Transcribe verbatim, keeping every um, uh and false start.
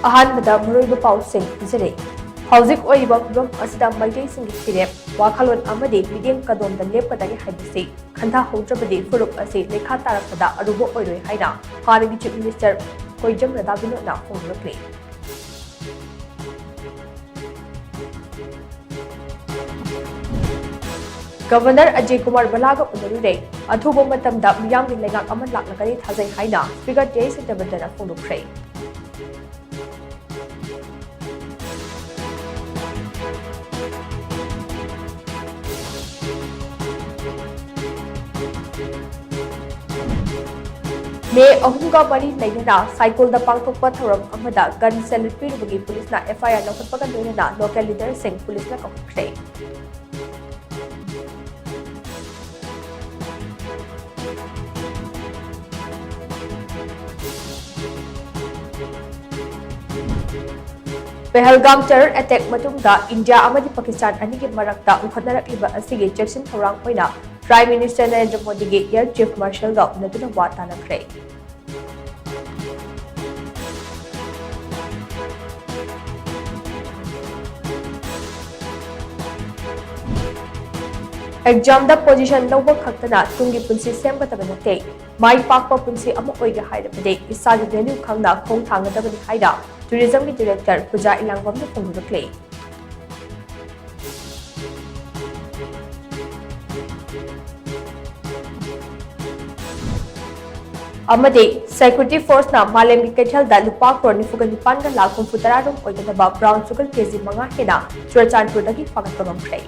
ꯑꯍꯥꯟꯕꯗ ꯃꯔꯨꯑꯣꯏꯕ ꯄꯥꯎꯁꯤꯡ ꯄꯤꯖꯔꯤ꯫ ꯍꯧꯖꯤꯛ ꯑꯣꯏꯔꯤꯕ ꯐꯤꯕꯝ ꯑꯁꯤꯗ ꯃꯩꯇꯩꯁꯤꯡꯒꯤ ꯐꯤꯔꯦꯞ, ꯋꯥꯈꯜꯂꯣꯟ ꯑꯃꯗꯤ ꯃꯤꯠꯌꯦꯡ ꯀꯗꯣꯝꯗ ꯂꯦꯞꯀꯗꯒꯦ ꯍꯥꯏꯕꯁꯤ ꯈꯟꯊꯍꯧꯗ꯭ꯔꯕꯗꯤ ꯐꯨꯔꯨꯞ ꯑꯁꯤ ꯂꯩꯈꯥ ꯇꯥꯔꯛꯄꯗ ꯑꯔꯨꯕ ꯑꯣꯏꯔꯣꯏ ꯍꯥꯏꯅ ꯍꯥꯟꯅꯒꯤ Chief Minister ꯀꯣꯏꯖꯝ ꯔꯥꯙꯥ ꯕꯤꯅꯣꯗꯅ ꯐꯣꯡꯗꯣꯔꯛꯂꯤ꯫ ꯒꯕꯔꯅꯔ ꯑꯖꯌ ꯀꯨꯃꯥꯔ ꯚꯜꯂꯥꯒ ꯎꯅꯔꯨꯔꯦ꯫ ꯑꯊꯨꯕ ꯃꯇꯝꯗ ꯃꯤꯌꯥꯝꯒꯤ ꯂꯩꯉꯥꯛ ꯑꯃ ꯂꯥꯛꯂꯒꯅꯤ ꯊꯥꯖꯩ ꯍꯥꯏꯅ Speaker ꯇꯤ ꯑꯩꯆ ꯁꯇ꯭ꯌꯕ꯭ꯔꯇꯅ ꯐꯣꯡꯗꯣꯛꯈ꯭ꯔꯦ꯫ ꯃꯦ ꯑꯍꯨꯝꯒ ꯃꯔꯤ ꯂꯩꯅꯅ ꯁꯥꯏꯀꯣꯜꯗ ꯄꯥꯡꯊꯣꯛꯄ ꯊꯧꯔꯝ ꯑꯃꯗ gun salute ꯄꯤꯔꯨꯕꯒꯤ ꯄꯨꯂꯤꯁꯅ F I R ꯂꯧꯈꯠꯄꯒ ꯂꯣꯏꯅꯅ local leaderꯁꯤꯡ ꯄꯨꯂꯤꯁꯅ ꯀꯧꯈꯠꯈ꯭ꯔꯦ꯫ ꯄꯍꯜꯒꯥꯝ terror attack ꯃꯇꯨꯡꯗ ꯏꯟꯗꯤꯌꯥ ꯑꯃꯗꯤ ꯄꯥꯀꯤꯁꯇꯥꯟ ꯑꯅꯤꯒꯤ ꯃꯔꯛꯇ ꯎꯪꯈꯠꯅꯔꯛꯂꯤꯕ ꯑꯁꯤꯒꯤ ꯆꯦꯛꯁꯤꯟ ꯊꯧꯔꯥꯡ ꯑꯣꯏꯅ Prime Minister ꯅꯔꯦꯟꯗ꯭ꯔ ꯃꯣꯗꯤꯒꯤ Air Chief Marshalꯒ ꯎꯅꯗꯨꯅ ꯋꯥ ꯇꯥꯅꯈ꯭ꯔꯦ꯫ Examꯗ position ꯂꯧꯕ ꯈꯛꯇꯅ ꯇꯨꯡꯒꯤ ꯄꯨꯟꯁꯤ ꯁꯦꯝꯒꯗꯕ ꯅꯠꯇꯦ꯫ ꯃꯥꯏ ꯄꯥꯛꯄ ꯄꯨꯟꯁꯤ ꯑꯃ ꯑꯣꯏꯒꯦ ꯍꯥꯏꯔꯕꯗꯤ ꯏꯁꯥꯒꯤ value ꯈꯪꯅ ꯈꯣꯡ ꯊꯥꯡꯒꯗꯕꯅꯤ ꯍꯥꯏꯅ Tourismꯒꯤ Director ꯄꯨꯖꯥ ꯏꯂꯥꯡꯕꯝꯅ ꯐꯣꯡꯗꯣꯔꯛꯂꯤ꯫ ꯑꯃꯗꯤ Security Forceꯅ ꯃꯥꯂꯦꯝꯒꯤ ꯀꯩꯊꯦꯜꯗ ꯂꯨꯄꯥ ꯀ꯭ꯔꯣꯔ ꯅꯤꯐꯨꯒ ꯅꯤꯄꯥꯟꯒ ꯂꯥꯈ ꯍꯨꯝꯐꯨ ꯇꯔꯥ ꯔꯣꯝ ꯑꯣꯏꯒꯗꯕ brown sugar ꯀꯦ ꯖꯤ ꯃꯉꯥ ꯍꯦꯟꯅ ꯆꯨꯔꯆꯥꯟꯄꯨꯔꯗꯒꯤ ꯐꯥꯒꯠꯄ ꯉꯝꯈ꯭ꯔꯦ꯫